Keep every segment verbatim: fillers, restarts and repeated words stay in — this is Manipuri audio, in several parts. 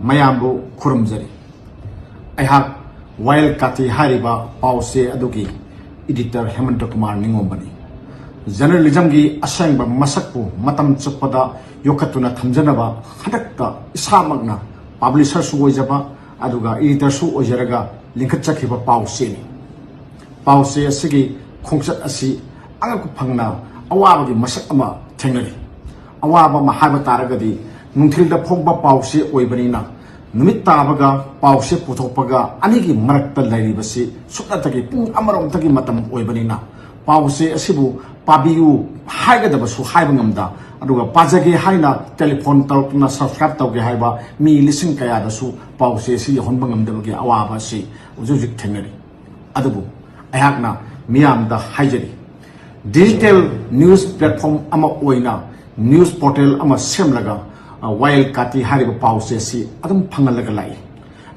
ꯃꯌꯥꯝꯕꯨ ꯈꯨꯔꯨꯝꯖꯔꯤ꯫ ꯑꯩꯍꯥꯛ ꯋꯥꯌꯦꯜ ꯀꯥꯇꯤ ꯍꯥꯏꯔꯤꯕ ꯄꯥꯎꯆꯦ ꯑꯗꯨꯒꯤ editor ꯍꯦꯃꯟꯇ ꯀꯨꯃꯥꯔ ꯅꯤꯉꯣꯝꯕꯅꯤ꯫ Journalismꯒꯤ ꯑꯁꯦꯡꯕ ꯃꯁꯛꯄꯨ ꯃꯇꯝ ꯆꯨꯞꯄꯗ ꯌꯣꯛꯈꯠꯇꯨꯅ ꯊꯝꯖꯅꯕ ꯍꯟꯗꯛꯇ ꯏꯁꯥꯃꯛꯅ publisherꯁꯨ ꯑꯣꯏꯖꯕ ꯑꯗꯨꯒ editorꯁꯨ ꯑꯣꯏꯖꯔꯒ ꯂꯤꯡꯈꯠꯆꯈꯤꯕ ꯄꯥꯎꯆꯦꯅꯤ꯫ ꯄꯥꯎꯆꯦ ꯑꯁꯤꯒꯤ ꯈꯣꯡꯆꯠ ꯑꯁꯤ ꯑꯉꯛꯄ ꯐꯪꯅ ꯑꯋꯥꯕꯒꯤ ꯃꯁꯛ ꯑꯃ ꯊꯦꯡꯅꯔꯤ꯫ ꯑꯋꯥꯕ ꯑꯃ ꯍꯥꯏꯕ ꯇꯥꯔꯒꯗꯤ ꯅꯨꯡꯊꯤꯜꯗ ꯐꯣꯡꯕ ꯄꯥꯎꯆꯦ ꯑꯣꯏꯕꯅꯤꯅ ꯅꯨꯃꯤꯠ ꯇꯥꯕꯒ ꯄꯥꯎꯆꯦ ꯄꯨꯊꯣꯛꯄꯒ ꯑꯅꯤꯒꯤ ꯃꯔꯛꯇ ꯂꯩꯔꯤꯕꯁꯤ ꯁꯨꯞꯅꯇꯒꯤ ꯄꯨꯡ ꯑꯃꯔꯣꯝꯇꯒꯤ ꯃꯇꯝ ꯑꯣꯏꯕꯅꯤꯅ ꯄꯥꯎꯆꯦ ꯑꯁꯤꯕꯨ ꯄꯥꯕꯤꯌꯨ ꯍꯥꯏꯒꯗꯕꯁꯨ ꯍꯥꯏꯕ ꯉꯝꯗ, ꯑꯗꯨꯒ ꯄꯥꯖꯒꯦ ꯍꯥꯏꯅ telephone ꯇꯧꯔꯛꯇꯨꯅ subscribe ꯇꯧꯒꯦ ꯍꯥꯏꯕ ꯃꯤ ꯂꯤꯁꯤꯡ ꯀꯌꯥꯗꯁꯨ ꯄꯥꯎꯆꯦ ꯑꯁꯤ ꯌꯧꯍꯟꯕ ꯉꯝꯗꯕꯒꯤ ꯑꯋꯥꯕ ꯑꯁꯤ ꯍꯧꯖꯤꯛ ꯍꯧꯖꯤꯛ ꯊꯦꯡꯅꯔꯤ꯫ ꯑꯗꯨꯕꯨ ꯑꯩꯍꯥꯛꯅ ꯃꯤꯌꯥꯝꯗ ꯍꯥꯏꯖꯔꯤ, digital news platform ꯑꯃ ꯑꯣꯏꯅ news portal ꯑꯃ ꯁꯦꯝꯂꯒ, ꯑ, ꯋꯥꯌꯦꯜ ꯀꯥꯇꯤ ꯍꯥꯏꯔꯤꯕ ꯄꯥꯎꯆꯦ ꯑꯁꯤ ꯑꯗꯨꯝ ꯐꯪꯍꯜꯂꯒ ꯂꯥꯛꯏ꯫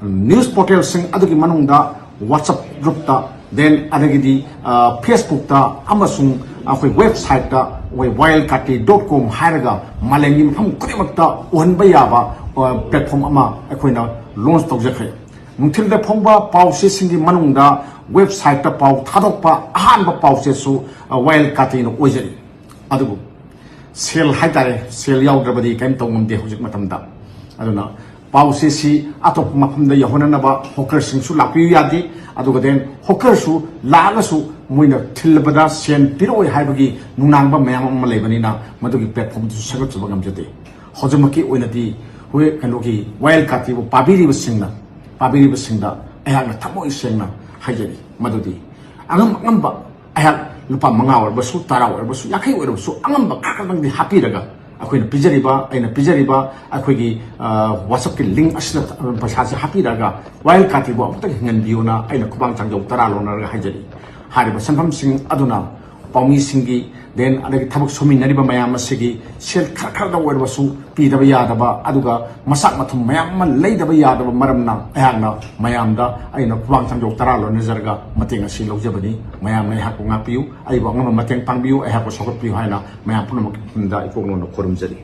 News portalꯁꯤꯡ ꯑꯗꯨꯒꯤ ꯃꯅꯨꯡꯗ WhatsApp groupꯇ, then ꯑꯗꯒꯤꯗꯤ, ꯑ, Facebookꯇ ꯑꯃꯁꯨꯡ ꯑꯩꯈꯣꯏ websiteꯇ ꯑꯩꯈꯣꯏ ꯋꯥꯌꯦꯜ ꯀꯥꯇꯤ dot com ꯍꯥꯏꯔꯒ ꯃꯥꯂꯦꯝꯒꯤ ꯃꯐꯝ ꯈꯨꯗꯤꯡꯃꯛꯇ ꯎꯍꯟꯕ ꯌꯥꯕ, ꯑ, platform ꯑꯃ ꯑꯩꯈꯣꯏꯅ launch ꯇꯧꯖꯈ꯭ꯔꯦ꯫ ꯅꯨꯡꯊꯤꯜꯗ ꯐꯣꯡꯕ ꯄꯥꯎꯆꯦꯁꯤꯡꯒꯤ ꯃꯅꯨꯡꯗ websiteꯇ ꯄꯥꯎ ꯊꯥꯗꯣꯛꯄ ꯑꯍꯥꯟꯕ ꯄꯥꯎꯆꯦꯁꯨ, ꯑ, ꯋꯥꯌꯦꯜ ꯀꯥꯇꯤꯅ ꯑꯣꯏꯖꯔꯤ꯫ ꯑꯗꯨꯕꯨ ꯁꯦꯜ ꯍꯥꯏꯇꯥꯔꯦ, ꯁꯦꯜ ꯌꯥꯎꯗ꯭ꯔꯕꯗꯤ ꯀꯔꯤꯝ ꯇꯧ ꯉꯝꯗꯦ ꯍꯧꯖꯤꯛ ꯃꯇꯝꯗ꯫ ꯑꯗꯨꯅ ꯄꯥꯎꯆꯦꯁꯤ ꯑꯇꯣꯞꯄ ꯃꯐꯝꯗ ꯌꯧꯍꯟꯅꯅꯕ hawkerꯁꯤꯡꯁꯨ ꯂꯥꯛꯄꯤꯌꯨ ꯌꯥꯗꯦ꯫ ꯑꯗꯨꯒ then hawkerꯁꯨ ꯂꯥꯛꯑꯒꯁꯨ ꯃꯣꯏꯅ ꯊꯤꯜꯂꯕꯗ ꯁꯦꯟ ꯄꯤꯔꯛꯑꯣꯏ ꯍꯥꯏꯕꯒꯤ ꯅꯨꯡꯅꯥꯡꯕ ꯃꯌꯥꯝ ꯑꯃ ꯂꯩꯕꯅꯤꯅ ꯃꯗꯨꯒꯤ platformꯗꯨꯁꯨ ꯁꯦꯝꯒꯠꯆꯕ ꯉꯝꯖꯗꯦ꯫ ꯍꯧꯖꯤꯛꯃꯛꯀꯤ ꯑꯣꯏꯅꯗꯤ ꯍꯣꯏ, ꯀꯩꯅꯣꯒꯤ ꯋꯥꯌꯦꯜ ꯀꯥꯇꯤꯕꯨ ꯄꯥꯕꯤꯔꯤꯕꯁꯤꯡꯅ, ꯄꯥꯕꯤꯔꯤꯕꯁꯤꯡꯗ ꯑꯩꯍꯥꯛꯅ ꯊꯃꯣꯏ ꯁꯦꯡꯅ ꯍꯥꯏꯖꯔꯤ ꯃꯗꯨꯗꯤ ꯑꯉꯝ ꯑꯉꯝꯕ ꯑꯩꯍꯥꯛ ꯂꯨꯄꯥ ꯃꯉꯥ ꯑꯣꯏꯔꯕꯁꯨ, ꯇꯔꯥ ꯑꯣꯏꯔꯕꯁꯨ, ꯌꯥꯡꯈꯩ ꯑꯣꯏꯔꯕꯁꯨ ꯑꯉꯝꯕ ꯈꯔ ꯈꯛꯇꯪꯗꯤ ꯍꯥꯞꯄꯤꯔꯒ ꯑꯩꯈꯣꯏꯅ ꯄꯤꯖꯔꯤꯕ, ꯑꯩꯅ ꯄꯤꯖꯔꯤꯕ ꯑꯩꯈꯣꯏꯒꯤ, ꯑ, WhatsAppꯀꯤ link ꯑꯁꯤꯗ ꯄꯩꯁꯥꯁꯦ ꯍꯥꯞꯄꯤꯔꯒ ꯋꯥꯌꯦꯜ ꯀꯥꯇꯤꯕꯨ ꯑꯃꯨꯛꯇꯪ ꯍꯤꯡꯍꯟꯕꯤꯌꯨꯅ ꯑꯩꯅ ꯈꯨꯕꯥꯛ ꯆꯥꯡꯖꯧ ꯇꯔꯥ ꯂꯣꯟꯅꯔꯒ ꯍꯥꯏꯖꯔꯤ꯫ ꯍꯥꯏꯔꯤꯕ ꯁꯦꯟꯐꯝꯁꯤꯡ ꯑꯗꯨꯅ ꯄꯥꯎꯃꯤꯁꯤꯡꯒꯤ, then ꯑꯗꯒꯤ ꯊꯕꯛ ꯁꯨꯃꯤꯟꯅꯔꯤꯕ ꯃꯌꯥꯝ ꯑꯁꯤꯒꯤ ꯁꯦꯜ ꯈꯔ ꯈꯔꯗ ꯑꯣꯏꯔꯕꯁꯨ ꯄꯤꯗꯕ ꯌꯥꯗꯕ, ꯑꯗꯨꯒ ꯃꯆꯥꯛ ꯃꯊꯨꯝ ꯃꯌꯥꯝ ꯑꯃ ꯂꯩꯗꯕ ꯌꯥꯗꯕ ꯃꯔꯝꯅ ꯑꯩꯍꯥꯛꯅ ꯃꯌꯥꯝꯗ ꯑꯩꯅ ꯈꯨꯕꯥꯛ ꯆꯥꯡꯖꯧ ꯇꯔꯥ ꯂꯣꯟꯅꯖꯔꯒ ꯃꯇꯦꯡ ꯑꯁꯤ ꯂꯧꯖꯕꯅꯤ꯫ ꯃꯌꯥꯝꯅ ꯑꯩꯍꯥꯛꯄꯨ ꯉꯥꯛꯄꯤꯌꯨ, ꯑꯩꯕꯨ ꯑꯉꯝꯕ ꯃꯇꯦꯡ ꯄꯥꯡꯕꯤꯌꯨ, ꯑꯩꯍꯥꯛꯄꯨ ꯁꯧꯒꯠꯄꯤꯌꯨ ꯍꯥꯏꯅ ꯃꯌꯥꯝ ꯄꯨꯝꯅꯃꯛꯀꯤ ꯃꯐꯝꯗ ꯏꯀꯣꯛ ꯅꯧꯅ ꯈꯨꯔꯨꯝꯖꯔꯤ꯫